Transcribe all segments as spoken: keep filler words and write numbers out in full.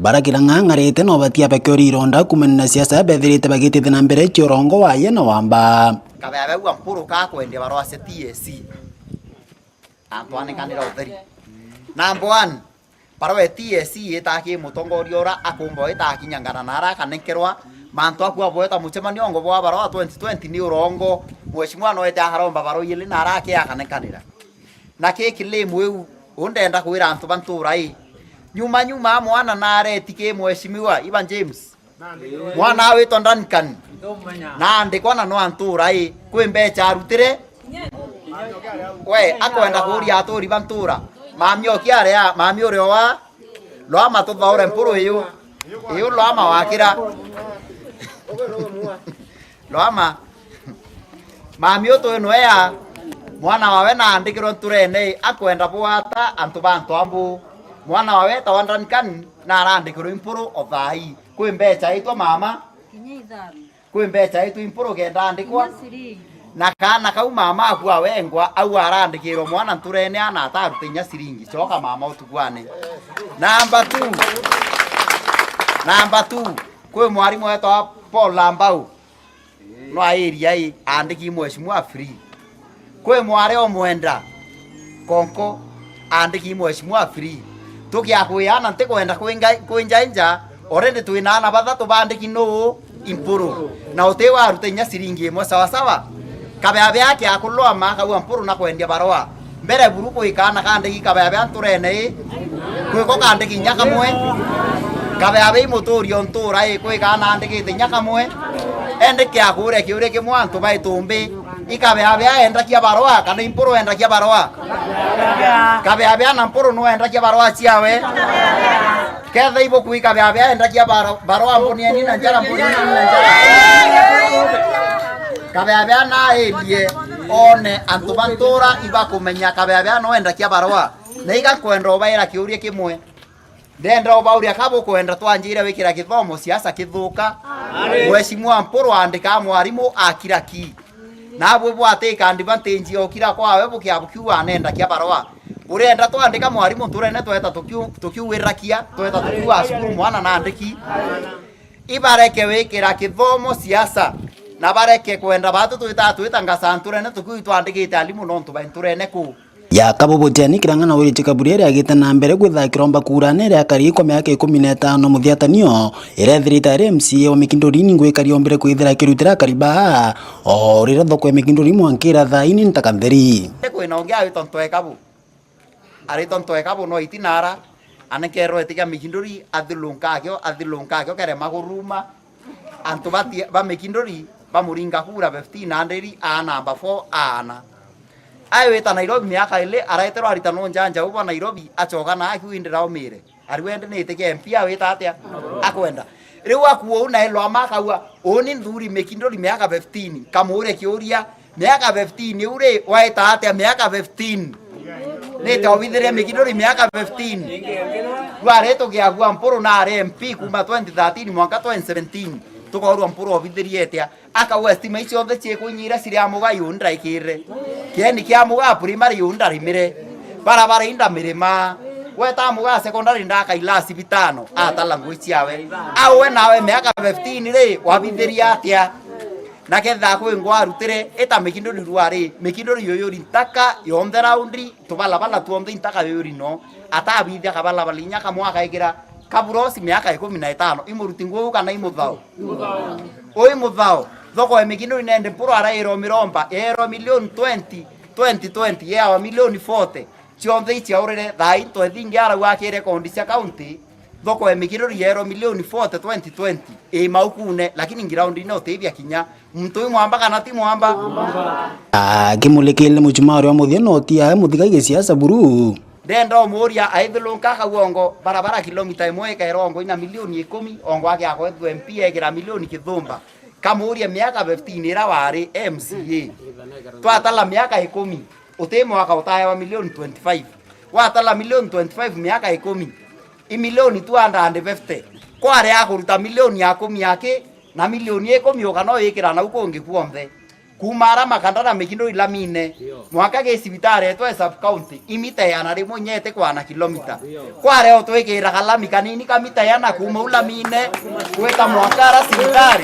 Bara kira ng'ang'arite no batiabe kioria ironda kumania na siasa bethirite bagitithia na mbere cia urongo waye na wamba. Kabea bau a Mpuru kakwendia barua cia T S C. Antwanikanira utheri. Number one, barua ya T S C itaaki mutongoria ura akumba itakinyangana na ara akanenkerwa mantu aku abweta mucemanio ongo bwa barua twenty twenty ni urongo. Mheshimiwa noete akaromba barua ili na ara ake akanenkanira. Na ki claim iu, u ndenda kwira antu ba ntura ii. Nyuma nyuma mwana nareti ki mheshimiwa Ivan James. Mwana awitwa Duncan. Naandikwa na no antura ii. Kwi mbecha arutire? We, akwenda kuuria aturi ba ntura. Mami oki aria, mami uri owa. Lwama tuthaure Mpuru iyu. Iyu lwama wakira. Lwama. Mami utu ino ea, mwana wawe naandikirwe nturene, akwenda bwata antu ba ntu ambu. Mwana wawe etawa Duncan, na arandikirwe Mpuru o thaai. Kwi mbecha itwa mama? Kinya ithano. Kwi mbecha itwa Mpuru kenda andikwa? Kinya ciringi. Na kaana kau mama aku awengwa, au arandikirwe mwana nturene ana atarute inya ciringi. Coka mama utukwane. Number two. Number two. Kwi mwarimu wetwa Paul Lambau. No airia i, andiki mheshimiwa free. Kwi mwari o mwenda konko, andiki mheshimiwa free. Tukiakwiana ntikwenda kwinga-, kwinjainja, already twina ana bathatu bandiki nuu Mpuru. Na uti waruta inya ciringi imwe sawa sawa. Kabea bia ake akulwa ma akauga Mpuru na kwendia barua. Mbere buru kwi kaana kandiki kabea bia nturene i, kwiko kandiki inya kamwe. Kabea bia i mutuuria o ntuura i, kwi kaana andikite inya kamwe. Endi kia kuuria kiuria kimwe antu ba itumbi, i kabea bia endakia barua kana i Mpuru endakia barua? Kabea bia na Mpuru nu endakia barua ciawe? Ketha ibuku i kabea bia endakia baro-, barua mbunieni na njara, mbunieni na njara. Kabea bia na aendie one antu ba ntuura ibakumenya kabea bia no endakia barua. Na iga nkwenda ubaira kiuria kimwe. Ndenda ubauria ka bukwenda twanjire wikira kithomo siasa kithuka? Mheshimiwa Mpuru andika mwarimu akira ki. Nabwe bwatika advantage ya ukira kwawe bukia bukiuga anenda kia barua. Urenda twandika mwarimu turene tweta tukiu-, tukiuwirakia, tweta tukiuga cukuru mwana na andiki. Ibareke wikira kithomo siasa, na bareke kwenda batu twita twita ngasanturene tukiu twandikite alimu nontu ba nturene ku. Ya Kabubu Jane Kirang'a na Wiri Chikaburi iria agite na mbere kwithira akiromba kura na iria akari kwa miaka ikumi na itano muthiatanio, iria ethirite ari M C A wa Mikinduri ningwa ikari ombire kwithira akirutira akari baa, o riria thoko ya Mikinduri mwankira thaini ntaka ntheri. Kwina ungi awitwa Ntoe Kabu. Aritwa Ntoe Kabu no itinara, anekerwe itiga Mikinduri, athilunka akio, athilunka akio kerema kuruma. Antu bati-, ba Mikinduri bamuringa kura fifteen hundred, a number four, aana. Aiwita Nairobi miaka ili, areterwa aritanwo njanja uba Nairobi, acoka na akiu indi raumire. Ariu endi ni itiga M P awita atia? Akwenda. Riu akuo uu nae Lwama akauga, uni nthuri Mikinduri miaka fifteen. Kamuuria kiuria, miaka fifteen iu ri, waita atia miaka fifteen? Nite obithirie Mikinduri miaka fifteen. Riu ari tugiagua Mpuru na ari M P kuma twenty thirteen mwanka twenty seventeen. Tukaurua Mpuru obithirie atia? Akauga stima icio cionthe ciikuinyira ciri a muga yu ndaikirire. Kieni kia muga primary yu ndarimire. Barabara indamirima. Gweta muga secondary ndaka ilasi bitano, atala ngui ciawe. Au we nawe miaka fifteen ri, wabithiria atia? Na ketha kwi ngwa arutire, ita Mikinduri rwari, Mikinduri yuyuri ntaka yonthe raundi, tubalabala tuonthe intaka yuyuri no. Atabithia kabalabala inya kamwe akaikira kaburosi miaka ikumi na itano. Imuruti nguu kana imuthao? Ui muthao. Thoko ya Mikinduri nende Mpuru arairwa miromba, yairwa milioni twenty, twenty twenty, yawa milioni forty. Cionthe iciaurire, thaa into ethingi arau akire kondi cia county, thoko ya Mikinduri yairwa milioni forty twenty twenty. I maukune, lakini ground ino utibia kinya. Muntu ui mwamba kana ti mwamba? Akimulikirire muchuma uria wa muthia no ti ae muthigai gisiasa buru. Ndenda umuria aithilunka akauga ongo barabara kilomita imwe ikairwa ongo ina milioni ikumi, ongo ake akwethirwa M P ekira milioni kithumba. Kamuuria miaka fifteen ira wari M C A. Twatala miaka ikumi, uti mwaka utaewa milioni twenty-five. Watala milioni twenty-five miaka ikumi, i milioni two hundred and fifty. Kwari akuruta milioni ya kumi aki, na milioni ikumi uka no wikira nau kungi kuonthe. Kuuma ara Makandara Mikinduri lamine, mwanka gi cibitari yetu e sub county, imita igana rimwe inya iti kwana kilomita. Kwa reo twikiraga lami kanini ka mita igana kuuma u lamine, gwita mwanka ara cibitari.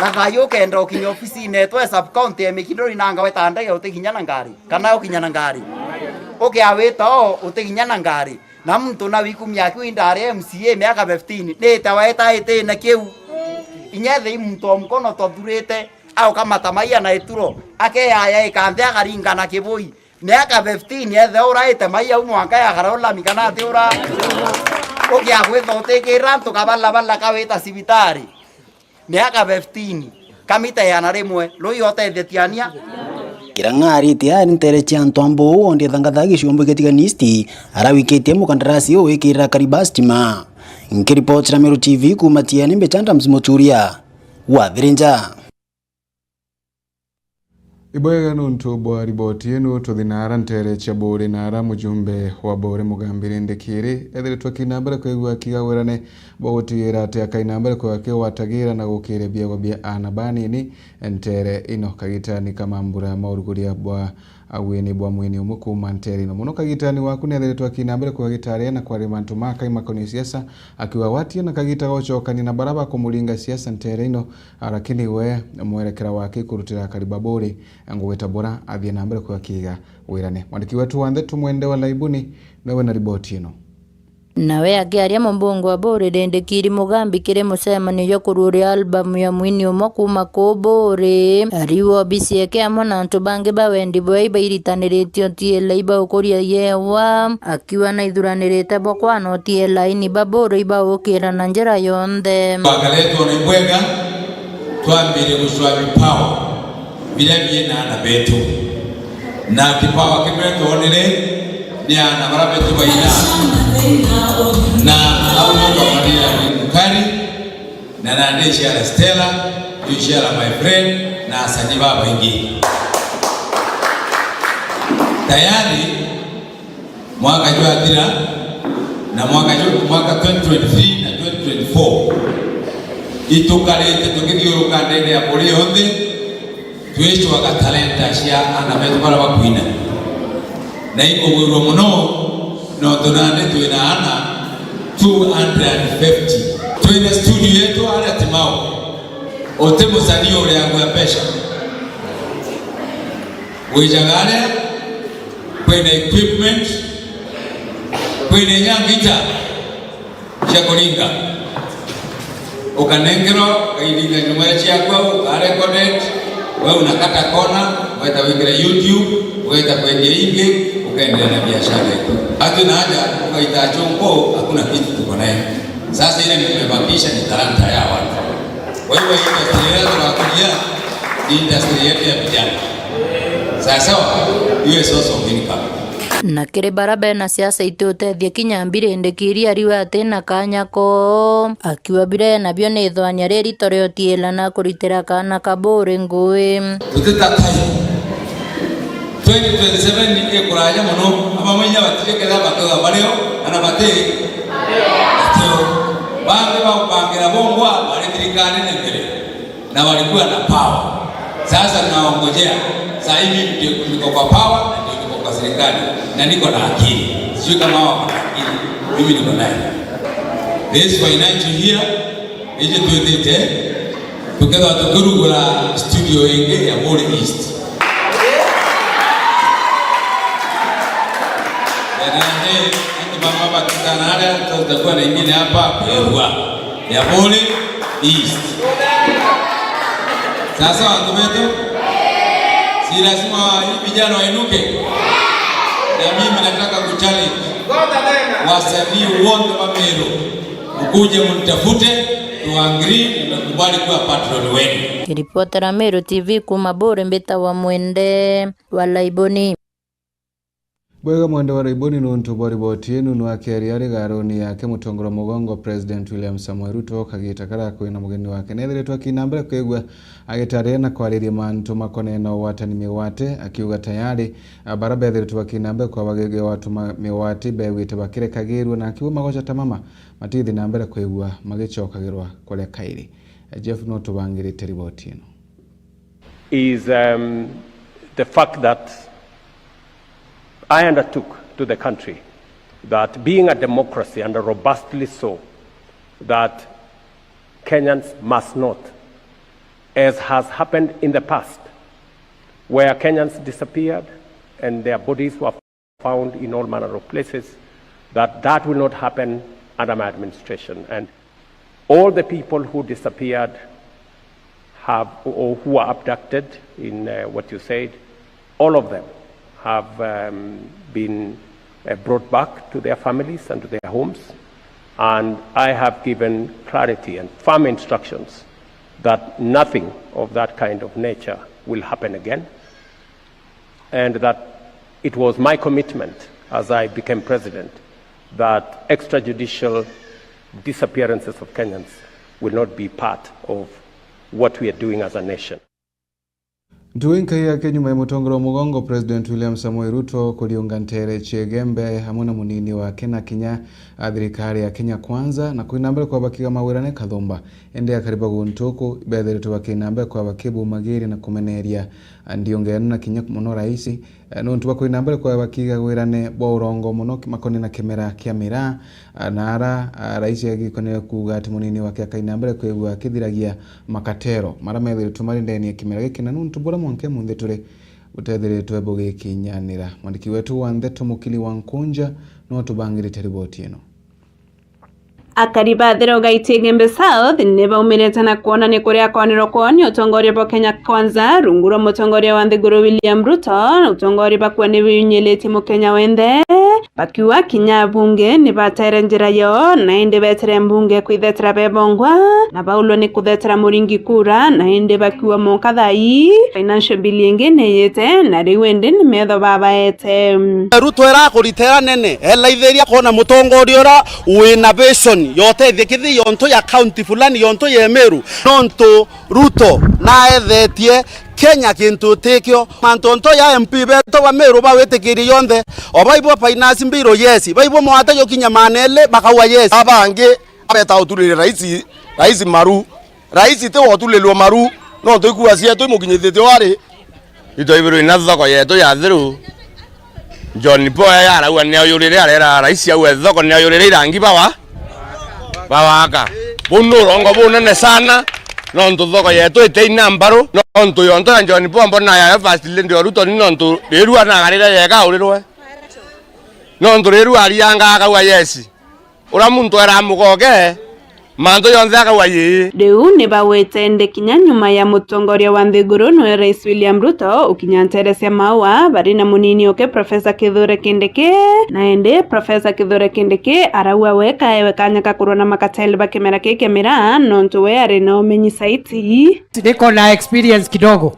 Na thayu ukenda ukinya ofisine yetu e sub county e Mikinduri na ngawe ta ndege utikinya na ngari, kana ukinya na ngari. Ukia wita o utikinya na ngari. Na muntu na wikumia akiu indari M C A miaka fifteen, nite weta itine kiu. Inya ethei muntu o mukono twathurite, aukamata maia na ituro, akeyaya ikanthi akaringana kibui. Miaka fifteen, ethe uraite maia u mwanka yakara ulami kana ati ura. Ukia gwitha utikira antu kabalabala kawita cibitari. Miaka fifteen, kamita igana rimwe, rui otethetie ania? Kirang'a arite ari ntere cia antu a Mbuu, ondi ethangatha giciombo gia Tigania East, arawikitie mukandarasi uu wikirira kariba stima. Nkiripotera Meru T V kuuma Tiene, mbicha Adams Muturia, wa Thirinja. Ibwega nuntu bwa riboti inu, tuthi naara ntere cia Buuri, naara mujumbe wa Buuri Mugambi Rindikiri ethiritwe akina mbere kwigua akiga wirane bwa gutigira ati akaina mbere kwigua akigwatagira na gukiria biegwa bia aana banini ntere ino kagitani ka mambura ma uruguria bwa wini bwa mwini umwe kuuma ntere ino. Mono kagitani waku nethiritwe akina mbere kwigua agitaria na kwaria mantu makai makonie siasa, akiuga gwatia na kagita ga gucokania na bara bakumuringa siasa ntere ino, lakini we mwerekera wake ikurutira akari ba Buuri ngugi ta bura athie na mbere kwiga wirane. Mwandiki wetu wa ndeto Mwende wa Laibuni nowe na riboti ino. Nawe akiaria mumbunge wa Buuri Rindikiri Mugambi kiri mucemanio jwa kururia albamu ya mwini umwe kuuma kuu Buuri, ariuga obisi yake amwe na antu bangi ba wendi bwea ibairitaniritie utiela ibaukuria yewa. Akiuga naithuranirite bwa kwana utiela ini ba Buuri ibaukira na njira yonthe. Twakaretwo ni bwega, twambirie gucwa vipawa biria biina aana betu. Na kipawa kimwe twonire ni aana bara betu baina. Na au ndio kwa Maria Mukari, na nandi Ishara Stella, Ishara my friend, na asanii babaingi. Tayari mwaka jwathira, na mwaka ju-, mwaka twenty twenty-three na twenty twenty-four, itukarite tukithiuruka ndene ya Buuri yonthe, twicwaga talenta cia aana betu bara bakwina. Na ikugwirwa mono, nontu nandi twina aana two hundred and fifty. Twina studio yetu aria Timau. Uti musanii uriagua mbeca. Wijaga aria, kwina equipment, kwina inya ngita cia kuringa. Ukanengerwa, ukairinga nyuma ciaku au, ukarecorded, we unakata kona, ugeta wikira YouTube, ugeta kwendia ingi, ukaendelea na biashara yetu. Hatuna haja, ukaita chongo, hakuna kitu tuko naye. Sasa ile nimebakisha ni talanta ya watu. Kwa hivyo industry yetu ya kulia, ni industry yetu ya vijana. Sawa sawa? Hiyo is also income. Na kiri bara bena siasa itiutethia kinya mbiri ndikiri ariuga ati na kanya ko. Akiuga bira enabio ni ithwania ririto ria utiela na kuritira kaana ka Buuri ngui. Tutitatai. Twenty twenty-seven ni ikuraja mono, abamwe inya batiri kethira bakauga bario, ana bati, batio. Bangi bagupangira bongwa bari thirikari na mbere, na walikuwa na power. Sasa naongojea, saa hii mimi ndio niko kwa power, na ndio niko kwa serikali, na niko na akili. Sijui kama wao wako na akili, mimi niko naye. This financial year, ije twitite, tukethwa tukirugura studio ingi ya Buuri East. Na nandi, antu bamwe bakitana aria, tutakuwa na ingine hapa, kuegua, ya Buuri East. Sasa, watu wetu, si lazima hii vijana wainuke? Na mimi nataka kuchallenge wasanii wote wa Meru. Mkuje mnitafute, tu agree, nimekubali kuwa patron wenu. Kiripotera Meru T V kuuma Buuri, mbitawa Mwende wa Laiboni. Bwega Mwende wa Laiboni nuntu bwa riboti inu, nwakeria ari garuni yake mutongoria mugongo President William Samoei Ruto kagita karia kwina mugeni wake nethiritwe akina mbere kwigua agitaria na kwariria mantu makonena ugwatani migwate, akiuga tayari bara bethiritwe bakina mbere kwa bagigwatwa ma-, migwate begwite bakirekagirua, na akiuga magoca ta mama matithi na mbere kwigua magicokagirwa kuria kairi. Jeff no tubangirite riboti ino. is, um, the fact that I undertook to the country that, being a democracy, and robustly so, that Kenyans must not, as has happened in the past, where Kenyans disappeared and their bodies were found in all manner of places, that that will not happen under my administration. And all the people who disappeared have, or who were abducted in, uh, what you said, all of them have, um, been, uh, brought back to their families and to their homes. And I have given clarity and firm instructions that nothing of that kind of nature will happen again, and that it was my commitment as I became president that extrajudicial disappearances of Kenyans will not be part of what we are doing as a nation. Ntugu inkai yake nyuma ya mutongoria wa mugongo President William Samoei Ruto kuriunga ntere cia Igembe hamwe na munini wake na kinya a thirikari ya Kenya Kwanza na kuina mbere kwa bakiga mawirane kathumba. Indi akari ba guntu uku bethiritwe bakina mbere kwa bakibumagiria na kumeneria ndiunga ino na kinya muno raisi, eh, nuntu bwa kuina mbere kwa bakiga wirane bwa urongo muno makoni na kimera kia miraa, ah, na ara, ah, raisi agikonire kuuga ati munini wake akaina mbere kwigua akithiragia makatero mara methiritwe mari ndene ya kimera giki, na nuntu buria mwanka munthi turi butethiritwe bugikinyanira. Mwandiki wetu wa ndeto Mukili wa Nkunja niwe utubangirite riboti ino. Akari ba Thiru Gaiti Igembe South ni baumirite na kwonania kuria kwanirwa kwao ni utongoria bwa Kenya Kwanza rungu rwa mutongoria wa nthiguru William Ruto, na utongoria bakua ni biunyilitie Mukenya wenthe. Bakiuga kinya abunge ni batere njira yao, na indi betere mbunge kwithetera bebongwa, na baulwa ni kuthetera Muringi kura, na indi bakiuga monka thaa ii financial bill ingi ni yite, na riu indi ni metho babaete. Ruto era kuritera nene, elaithiria kwona mutongoria ura wina vision ya utethia kithi yontu ya county fulani, yontu ya Meru, nontu Ruto naethetie Kenya kintu tikio. Mantu onto ya M P betu ba Meru bawitikirie yonthe, o baibo finance bill, yes, baibo mwata yokinya manele, bakaua, yes. Abangi abeta uturire raisi, raisi maru. Raisi ti wotulilwe maru, nontu ikua cietu imukinyithitie wari. Itwaibirwe ina thoko yetu ya Thiru. John Paul yarauga niayurire, arera raisi auge thoko niayurire irangi bawa, bawaka. Buu ni urongo bunene sana, nontu thoko yetu ite ina mbaru, nontu yonto ya John Paul mbona ya first lady o Ruto ni nontu riru anagarire yega aurirwe. Nontu riru arianga akauga yes. Uria muntu era mugoge, mantu jonthe akauga ii. Riu ni bagwite nde kinya nyuma ya mutongoria wa nthiguru niwe Rais William Ruto ukinya ntere cia Maua bari na munini oke Professor Kithure Kindiki, na indi Professor Kithure Kindiki arauga we kaewe kanya ka kurwa na makateli ba kimera ki kia miraa nontu we ari na umenyi saiti. Niko na experience kidogo.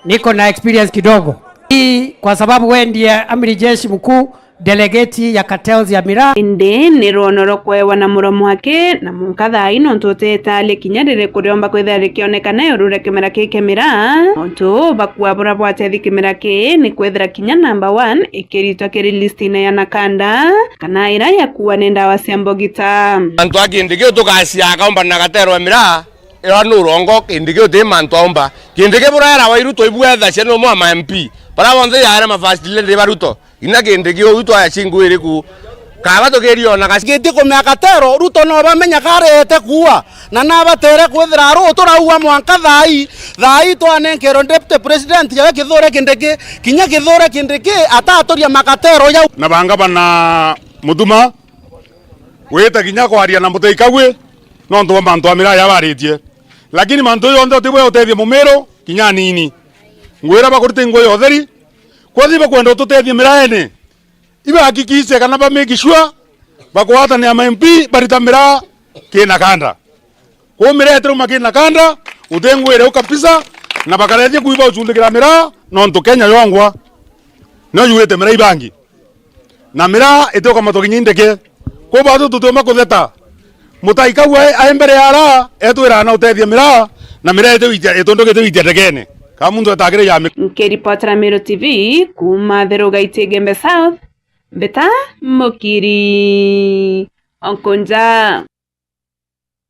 Niko na experience kidogo. Hii kwa sababu we ndiye amiri jeshi mkuu, delegate ya cartels ya miraa. Indi ni rwono rwa kwewa na muromo wake, na munka thaa ii nontu utetalia kinya riri kuriomba kwithira rikionekana iuru ria kimera ki kia miraa. Nontu bakua bura bwatethi kimera ki ni kwithira kinya number one ikiritwa kiri listine ya nakanda, kana ira yakua ni ndawa cia mbogita. Antu a Kindiki tugacia akaumba na gatero ya miraa, ira ni urongo, Kindiki uti mantu aumba. Kindiki buraera wairu twaibwetha cia ni umwe wa ma M P. Bara bonthe yaere ma first lady ba Ruto. Kinya Kindiki uu twaya cingwiri ku. Kaba tukiriona gaci. Giti kumea katero, Ruto no bamenya karete kuua. Na nabatere kwithira ru turaua mwanka thaa ii. Thaa ii twanenkerwe deputy president yawe Kithure Kindiki. Kinya Kithure Kindiki ataturia makatero jau. Na banga bana mutuma gwita kinya kwaria na Mutai Kagwe nontu bwa mantu a miraa yabaritie. Lakini mantu jonthe utibwe utethia mumiru kinya anini. Ngwira bakurite nguo ya utheri, kwethi bakwenda ututethia miraene. Ibahakikishe kana ba make sure bakwatanira ma M P barita miraa kina kanda. Kwou miraa itirauma kina kanda, utingwire u kabisa, na bakarethia kuiba ucundikira miraa, nontu Kenya yongwa. No yuite miraa ibangi. Na miraa itioka matokinya indeke. Kwou batu tutiumba kutheta. Mutai Kagwe ai mbere ya ara, etwira na utethia miraa, na miraa itiwitia, itundukite witia ndekene. Ka muntu etakire ya miraa. Nkiripotera Meru T V kuma Thiru Gaiti Igembe South, Mbita Mukiri Onkunja.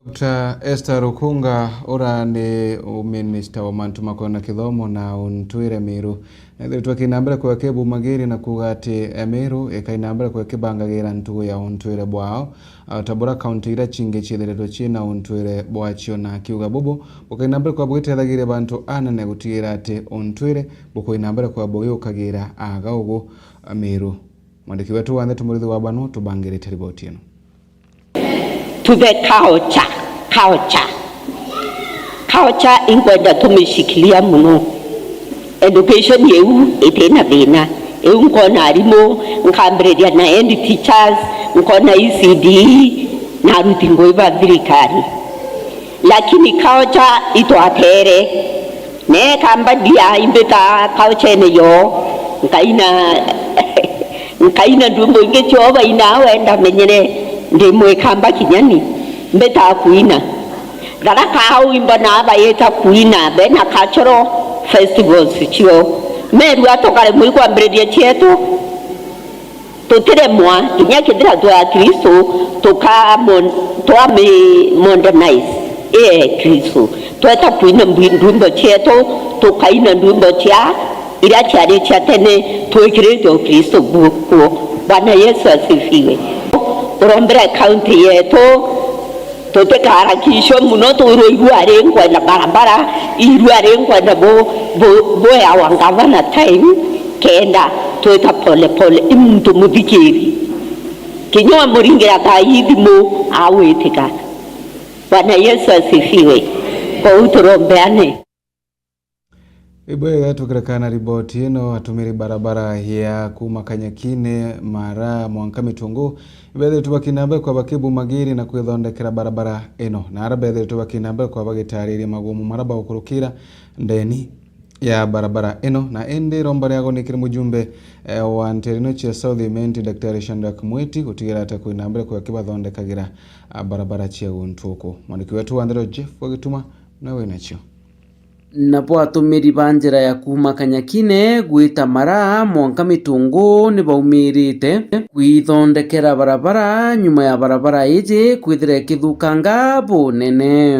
Doctor Esther Rukunga, ura ni minista wa mantu makwona kithomo na untwire Meru, nethiritwe akina mbere kwega kibumagiri na kuuga ati Meru ikaina mbere kwega kibangagira ntugu ya untwire bwao, o ta bura kaunti iria cingi ciithiritwe ciina untwire bwacio, na akiuga bubu bukaina mbere kwega bugitethagiria bantu anene gutigira ati untwire bukoina mbere kwega bugiukagira aga ugu Meru. Mwandiki wetu wa ndeto Murithi wa Banu tubangirite riboti ino. To the culture, culture. Culture inkwenda tumishikilia muno. Education iu itina thina. Iu nkona arimu, nkambiriria na head teachers, nkona E C D E, na aruti ngui ba thirikari. Lakini culture itwatere. Ne kamba ndia imbita culture-ene yo, nkaina, nkaina ndwimbo ingi cio baina wenda menyere ndi mwikamba kinya ni mbita kuina. Tharaka au imbona bayita kuina, bena cultural festivals cio. Meru atukaremwa ikwambiriria cietu. Tutiremwa kinya kethira twa Kristo, tukamon-, twami modernize. Ee Kristo, tweta kuina mbwi-, ndwimbo cietu, tukaina ndwimbo cia iria ciari cia tene, twikirite Ukristo bu-, kuo. Bwana Yesu asifiwe. Turombere kaunti yetu, tutikaharakishwe muno, twirwe irua rinkwenda barabara, irua rinkwenda bu-, bu-, bueawa gavana time, kenda twita pole pole, i muntu muthikiri. Kinya wamuringira thaa ii thimu, agwitika. Bwana Yesu asifiwe. Kou turombeane. Ibwega tukirekana riboti ino, atumiri barabara ya kuma Kanyakine, Mara, mwanka Mitungu, ibethiritwe bakina mbere kwa bakibumagiri na kwithondekera barabara ino, na ara bethiritwe bakina mbere kwa bagitariria magumu mara baukurukira ndeni ya barabara ino. Na indi iromba riago ni kiri mujumbe, eh, wa nteere ino cia South Imenti, Daktari Shadrack Mwiti, gutigira ati kwina mbere kwa kibathondekagira, ah, barabara cia guntu uku. Mwandiki wetu wa ndeto Jeff Wagituma nawe nacio. Nabo atumiri ba njira ya kuuma Kanyakine gwita Mara mwanka Mitungu ni baumirite kwithondekera barabara nyuma ya barabara iji kwithira ikithukanga bunene.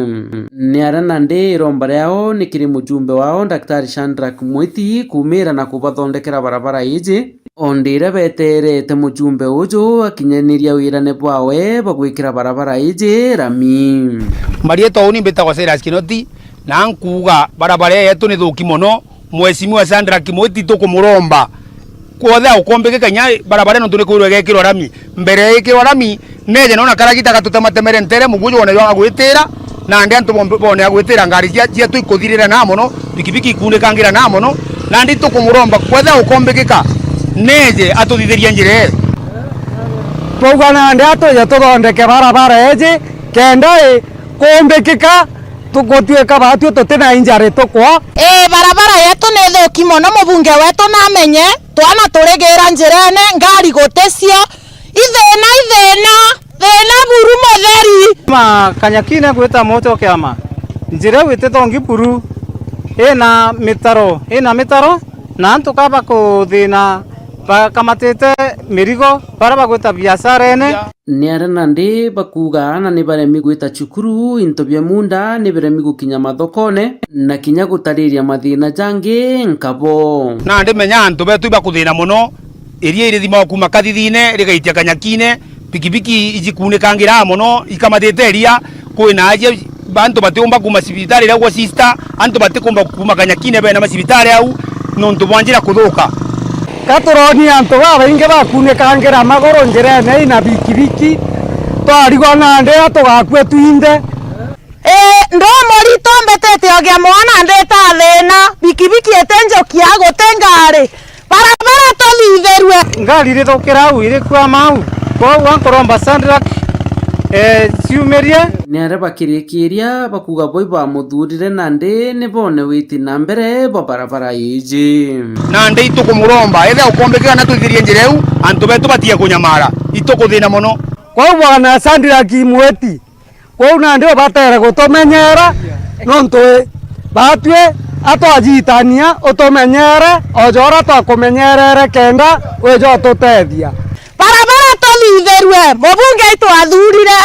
Ni aria nandi iromba riao ni kiri mujumbe wao Daktari Shadrack Mwiti kumira na kubathondekera barabara iji. O ndira beterete mujumbe uju akinyaniria wirane bwawe bwa gwikira barabara iji rami. Marietwa uni mbitagwa Silas Kinoti, na nkuuga barabara ii yetu ni thuki mono. Mheshimiwa Shadrack Mwiti tukumuromba kwothe aukombikika inya barabara ino ntu ni kwirwa igekirwa rami. Mbere ya ikirwa rami, neje nona karagita gatutematemere ntere muguju wone jwa agwitira, nandi antu bombe bone agwitira ngari cia, cietu ikuthirira na mono, pikipiki ikunikangira na mono, nandi tukumuromba kwetha ukombikika, neje atuthithirie njira ii. Twauga nandi atwije tuthondeke barabara iji, kenda i kumbikika, tu-, gutuika batwi tuti na injury tukwa. Ii, barabara yetu ni thuki mono, mubunge wetu namenye, twana turigira njirene, ngari guticio, ithina, ithina. Thina buru mutheri. Ma Kanyakine gwita Mocho Kiama. Njira iu itithongi buru, ina mitaro, ina mitaro, na antu ka bakuthina bakamatite mirigo, bara bagwita biasharene. Ni aria nandi bakuuga aana ni baremi gwita cukuru, into bia muunda ni biremi gukinya mathokone, na kinya gutariria mathina jangi nkabo. Nandi menya antu betu ibakuthina mono, iria irithimagwa kuuma kathithine rigaitia kanyakine, pikipiki ijikunikangira mono, ikamatite iria, kwina aja bantu batiumba kuuma cibitari iria ugwo sister, antu batikumba kuuma kanyakine bena macibitari au, nontu bwa njira kuthuka. Ka turonia antu babaingi bakunikangira maguru njirene ina bikibiki, twarigwa nandi a tugakua twinthe. Ii, ndomori tombetete ogia mwana ndita thina, bikibiki iti njokia guti ngari, barabara tuthithirue. Ngari irithukira au, irikwama au, kwou ankuromba Shadrack, eh, ciumirie. Ni aria bakirikiria bakuuga bo ibamuthurire nandi ni bone witi na mbere bwa barabara iji. Nandi itukumuromba, ethe ukombikira na twithirie njira iu, antu betu batige kunyamara, itukuthina mono. Kwou bwana Shadrack Mwiti, kwou nandi ubatere gutumenyera, nontu batwi atwajitania, utumenyere o jora twakumenyerere kenda wija ututethia. Barabara tuthithirue, mubunge itwathurire,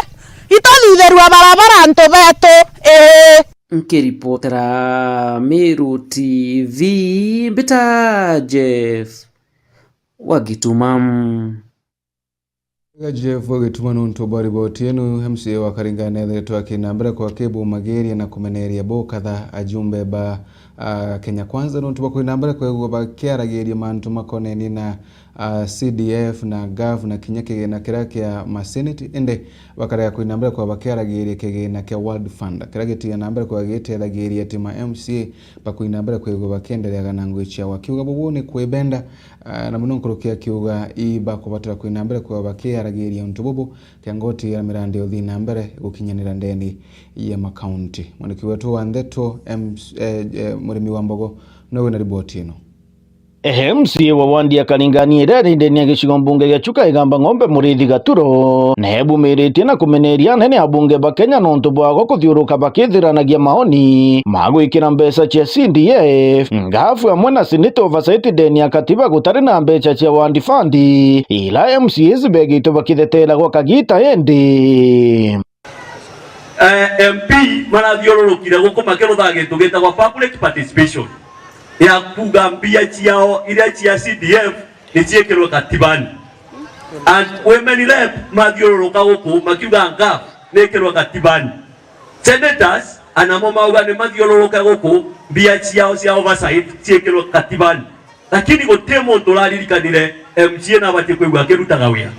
Ituthitherua barabara antu betu, ii. Nkiripotera Meru T V, mbita Jeff wa Gituma. Wega Jeff wa Gituma nontu bwa riboti ino. M C A wa Karinga nethiritwe akina mbere kwa kibumagiria na kumeneria bukatha ajumbe ba, ah, Kenya Kwanza nontu bwa kwina mbere kwigua bakiaragiria mantu makonenie na, ah, C D F na gov na kinya kigina kiria kia maseneti, indi bakarega kwina mbere kwa bakiaragiria kigina kia World Fund kiria gitiga na mbere kwa gitethagiria ati ma M C A bakwina mbere kwigua bakiendereaga na ngugi ciao, akiuga bubu ni kwibenda, ah, na muno nkuruki akiuga i bakubatara kwina mbere kwa bakiaragiria untu bubu, kengoti ya mirandi uthii na mbere gukinyanira ndeni ya makaunti. Mwandiki wetu wa ndeto, M-, eh, eh, Murimi wa Mbogo, nowe wina riboti ino. M C A wa wandi ya Karingani iria iri ndeni ya gicigo mbunge gia Chuka Igamba Ng'ombe Muriithi Gaturo, nebumiritie na kumeneria anene abunge ba Kenya nontu bwa gwa kuthiuruka bakithiranagia maoni ma gwikira mbeca cia C D F, ngafu amwe na Senate Oversight ndeni ya katiba gutari na mbeca cia wandi fund, ila M C As begitwe bakithetera gwa kagita indi. Eh, M P marathiururukire guku makiruthaga gintu gitagwa public participation, ya kuuga mbia ciao iria cia C D F ni ciikirwe katibani. And women rep mathiururuka guku makiuga ngaf ni ikirwe katibani. Senators anamo mauga ni mathiururuke guku mbia ciao cia oversight ciikirwe katibani. Lakini guti muntu uraririkanire M C A nabatie kwigua akirutaga wira.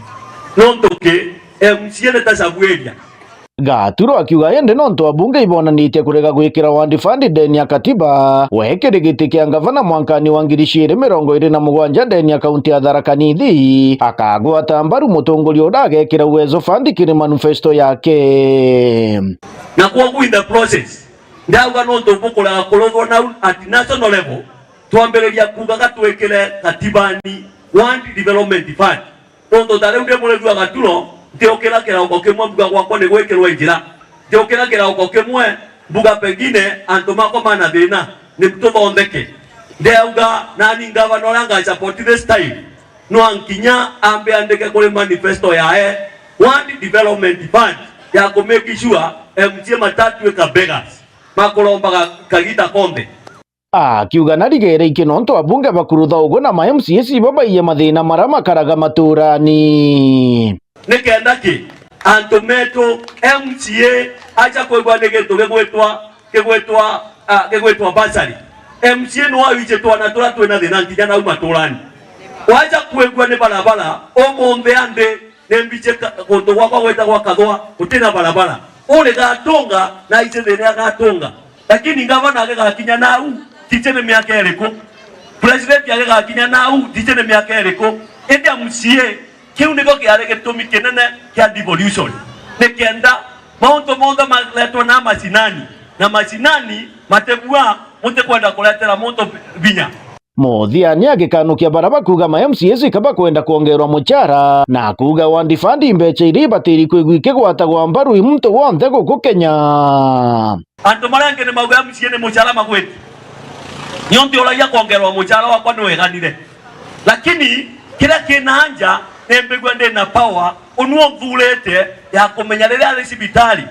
Nontu ki? M C A ni ta cabu area. Gaturo akiuga indi nontu abunge ibonanitie kurega gwikira wandi fund ndeni ya katiba, we kiri giti kia ngavana mwankani wa ngiri ciiri mirongo iri na mugwanja ndeni ya kaunti ya Tharaka Nithi, akagwata mbaru mutongoria uria agekira Uwezo Fund kiri manifesto yake. Na kwoguo in the process, ndauga nontu bukurega kuruthwo nau at national level, twambiriria kuuga gatwikire katibani Ward Development Fund. Nontu ta riu ndi murithi wa Gaturo, ntiukira kirauko kimwe mbuga gwakwa ni gwikirwe njira. Ntiukira kirauko kimwe mbuga pengine antu makwa mana thina, ni tuthondeke. Ndeuga nani ngavana uria nga support this time, no ankinya ambe andike kuri manifesto yae Ward Development Fund ya ku make sure M C A matatuika beggars, makurombaga kagita konthe. Akiuga narigere iki nontu abunge bakurutha ugu na ma M C As ibo baiye mathina maria makaraga maturani. Ni kenda ki antu metu M C A aja kwigua ni gintu gigwitwa, gigwitwa, ah, gigwitwa bursary. M C A no awiche twana turia twina thina nginya nau maturani. Waja kwigua ni barabara, umunthi andi ni mbiche ka-, kuntu gwakwa gwitagwa Kathwa, gutina barabara. Uri gatunga, na iche thina ya gatunga. Lakini ngavana agigakinya nau, tiche ni miaka iriku? President agigakinya nau, tiche ni miaka iriku? Indi M C A, kiu nikio kiari gitumi kinene kia devolution. Ni kenda mauntu monthe maretwa na macinani, na macinani matibua mutikwenda kuretera muntu vinya. Muthiani agikanukia bara bakuuga ma M C As ika bakwenda kwongerwa muchara, na kuuga wandi fund mbecha iria ibatiri kwigua ikigwatagwa mbaru i muntu wonthe guku Kenya. Antu maria angi ni mauga M C A ni muchara magwiti. Niontu uragia kwongerwa muchara wakwa ni weganire. Lakini kiria kina anja ni mbigua ndi na power, unu nthurite ya kumenya riria ari cibitari,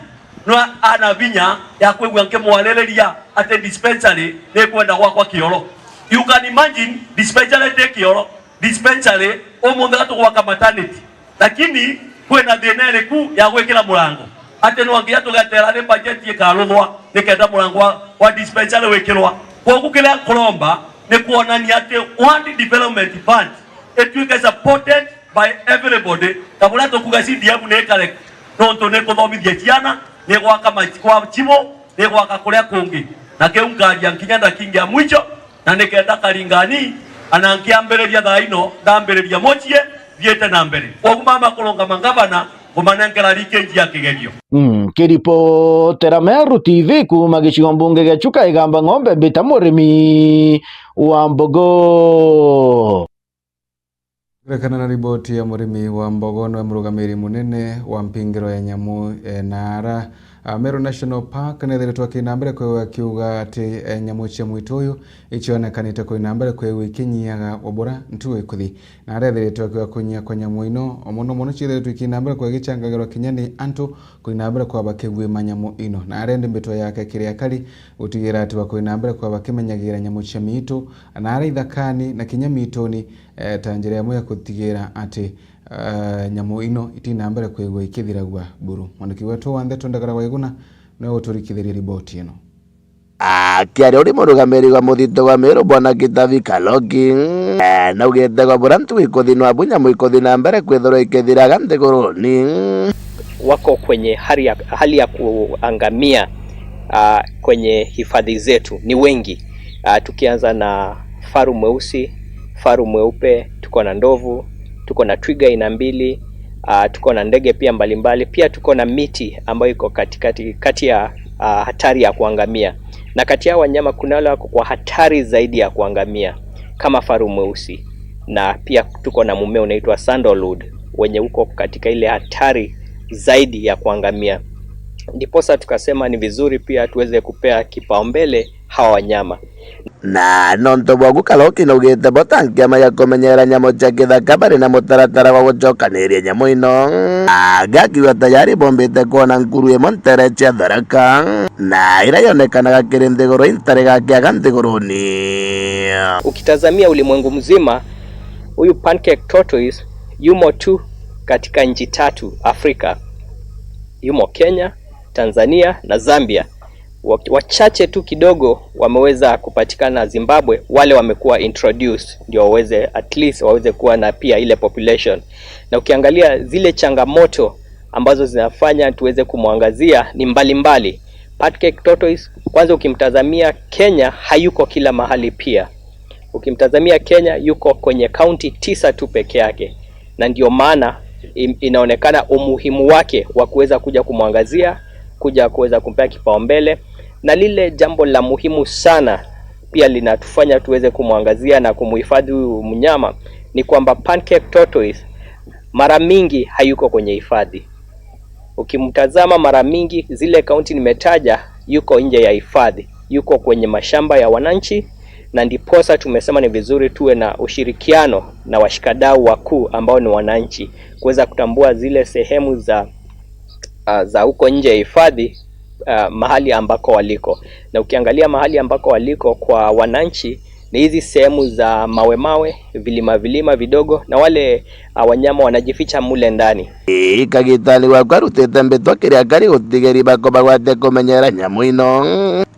no ana vinya ya kwigua nkimwaririria ati dispensary ni kwenda gwakwa kioro. You can imagine, dispensary ti kioro. Dispensary umunthi gatugwaka maternity, lakini kwina thina iriku ya gwikira murango? Ati no nginya tugetera ri budget ikaruthwa nikenda murango wa, wa dispensary wikirwa? Kwogu kiria nkuromba ni kwonania ati Ward Development Fund ituike supported by everybody, ta buria tukuga C D F ni ikare, nontu ni kuthomithia ciana, ni gwaka ma-, kwa chibo, ni gwaka kuria kungi. Na kiu nkaria nkinya ndakingia mwicho, na nikenda Karingani, ana nkiambiriria thaa ino, ndambiriria mucii, thiite na mbere. Kwogu mama kurungama ngavana, kumanenkera riki njia kigerio. Nkiripotera Meru T V kuuma gicigo mbunge gia Chuka Igamba Ng'ombe, mbita Murimi wa Mbogo. Kurekana na riboti ya Murimi wa Mbogo, niwe murugamiri munene wa mpingiro ya nyamu, eh, na ara A, Meru National Park nethiritwe akina mbere kwigua akiuga ati, e, nyamu cia mwitu uyu icionekanite kwina mbere kwigua ikinyiaga ubura ntugu ikuthi. Na arethiritwe akiuga kunyia kwa nyamu ino, o mono mono ciethiritwe ikina mbere kwigua igichangagirwa kinya ni antu kwina mbere kwigua bakigwima nyamu ino. Na arendi mbitwa yake kiri akari gutigira ati bakwina mbere kwigua bakimenyagira nyamu cia miitu, na aria ithakani na kinya miituni, e, ta njira imwe ya gutigira ati, e, nyamu ino itina mbere kwigua ikithiragua buru. Mwandiki wetu wa ndeto Ndagara Waiguna niwe uturikithirie riboti ino. Akiaria uri murugamiri wa muthito wa Meru, Bwana Kitavi Kaloki, e, naugite gwa bura ntugu ikuthi nwabu nyamu ikuthi na mbere kwithirwa ikithiraga nthiguruni. Wako kwenye hali ya, hali ya kuangamia, ah, kwenye hifadhi zetu ni wengi. Ah, tukianza na faru mweusi, faru mweupe, tuko na ndovu, tuko na twiga aina mbili, ah, tuko na ndege pia mbalimbali. Pia tuko na miti ambayo iko katikati, kati ya, ah, hatari ya kuangamia. Na kati ya wanyama kuna wale wako kwa hatari zaidi ya kuangamia, kama faru mweusi. Na pia tuko na mmea unaitwa sandalwood, wenye uko katika ile hatari zaidi ya kuangamia. Ndiposa tukasema ni vizuri pia tuweze kupea kipaumbele hawa wanyama. Na nontu bwa gukaroki naugite bo ta nkiama ya kumenyera nyamu cia kithaka bari na mutaratara wa gucokaniria nyamu ino. Agakiuga tayari bombite kwona nkuru imwe ntere cia Tharaka, na iria yonekanaga kiri nthiguru intari gakiaga nthiguruni. Ukitazamia ulimwengu mzima, huyu pancake tortoise yumo tu katika nchi tatu Afrika. Yumo Kenya, Tanzania na Zambia. Wa-, wachache tu kidogo wameweza kupatikana Zimbabwe, wale wamekuwa introduced ndio waweze, at least waweze kuwa na pia ile population. Na ukiangalia zile changamoto ambazo zinafanya tuweze kumwangazia ni mbalimbali. Pancake tortoise, kwanza ukimtazamia Kenya, hayuko kila mahali pia. Ukimtazamia Kenya, yuko kwenye kaunti tisa tu peke yake, na ndio maana im-, inaonekana umuhimu wake wa kuweza kuja kumwangazia, kuja kuweza kumpea kipaumbele. Na lile jambo la muhimu sana pia linatufanya tuweze kumwangazia na kumuhifadhi huyu mnyama ni kwamba pancake tortoise mara mingi hayuko kwenye hifadhi. Ukimtazama mara mingi, zile kaunti nimetaja, yuko nje ya hifadhi, yuko kwenye mashamba ya wananchi, na ndiposa tumesema ni vizuri tuwe na ushirikiano na washikadau wakuu ambao ni wananchi, kuweza kutambua zile sehemu za, ah, za huko nje ya hifadhi, ah, mahali ambako waliko. Na ukiangalia mahali ambako waliko kwa wananchi, ni hizi sehemu za mawe mawe, vilima vilima vidogo, na wale, ah, wanyama wanajificha mule ndani. Ii, kagitani gwakwa arutite mbitwa kiri akari gutigeri bako bagwate kumenyera nyamu ino.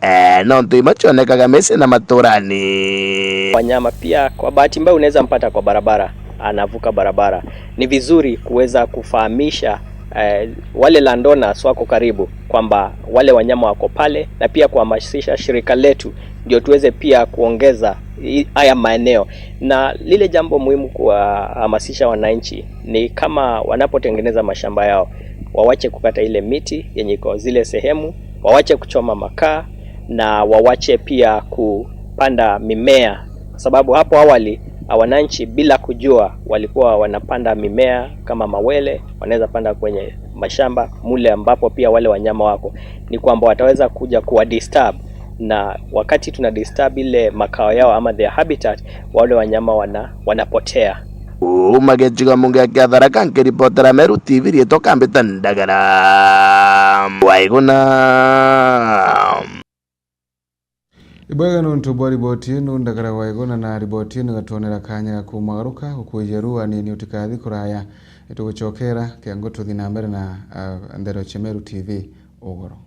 Eh, nontu imwe cionekaga micii na maturani. Wanyama pia, kwa bahati mbaya, unaweza mpata kwa barabara, anavuka barabara. Ni vizuri kuweza kufahamisha, eh, wale landowners wako karibu kwamba wale wanyama wako pale, na pia kuhamasisha shirika letu ndio tuweze pia kuongeza i-, haya maeneo. Na lile jambo muhimu kuwahamasisha wananchi ni kama wanapotengeneza mashamba yao, wawache kukata ile miti yenye iko zile sehemu, wawache kuchoma makaa na wawache pia kupanda mimea, kwa sababu hapo awali, ah, wananchi bila kujua walikuwa wanapanda mimea kama mawele, wanaweza panda kwenye mashamba mule ambapo pia wale wanyama wako, ni kwamba wataweza kuja kuwa disturb, na wakati tuna disturb ile makao yao ama their habitat, wale wanyama wana-, wanapotea. Uma gicigo mbunge kia Tharaka, nkiripotera Meru T V, riitwa Kambita Ndagara Waiguna. Ibwega nontu bwa riboti ino, Ndagara Waiguna, na riboti ino igatwonera kanya ga kumwagaruka, gukwijia ru anini utikathi kuraya. Nitugucokera kiangu tuthi na mbere na, ah, ndeto cia Meru T V ugoro.